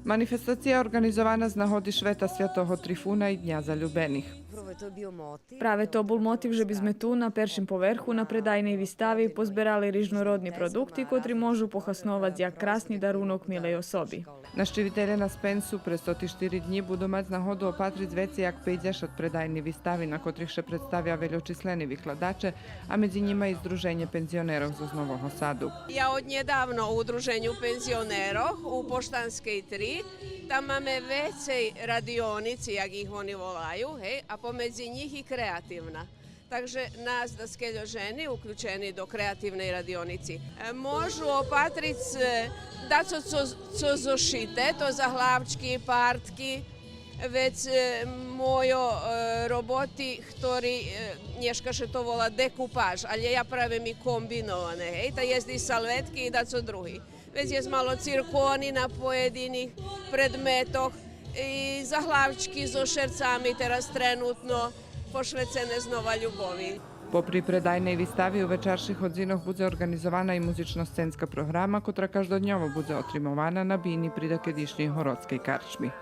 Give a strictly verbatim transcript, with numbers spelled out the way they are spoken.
Манифестация орґанизована з нагоди Швета святого Трифуна и Дня залюбених. Праве то бул мотив же би зме ту, на першим поверху, на предайней вистави, позберали рижнородни продукти котри можу похасновац як красни дарунок милей особи. Нащивителє на Спенсу през тоти штири днї буду мац нагоду опатриц вецей як пейдзешат предайни вистави на котрих ше представя вельочислени викладаче, а медзи нїма и Здруженє пензионерох зоз Нового Саду. Я однєдавно у Друженю пензионерох у Поштанскей три. Там маме вецей радионици, як их вони волаю, гей, а помедзи нїх и креативна. Так же нас даскельо жени уключени до креативней радионици. Е, можу опатриц, е, дацо цо, цо зошите, то заглавчки, партки, вец, е, мойо, е, роботи, хтори, е, нєшка ше то вола декупаж, але я правим и комбиноване, гей, та єст и салветки и дацо други. Вец єст мало циркони на поєдиних предметох, и заглавчки зо шерцами тераз тренутно пошвецене знова любови. Попри предайней вистави, у вечарших годзинох будзе орґанизована и музично-сценска програма, котра каждодньово будзе отримована на бини при дакедишнєй городскей карчми.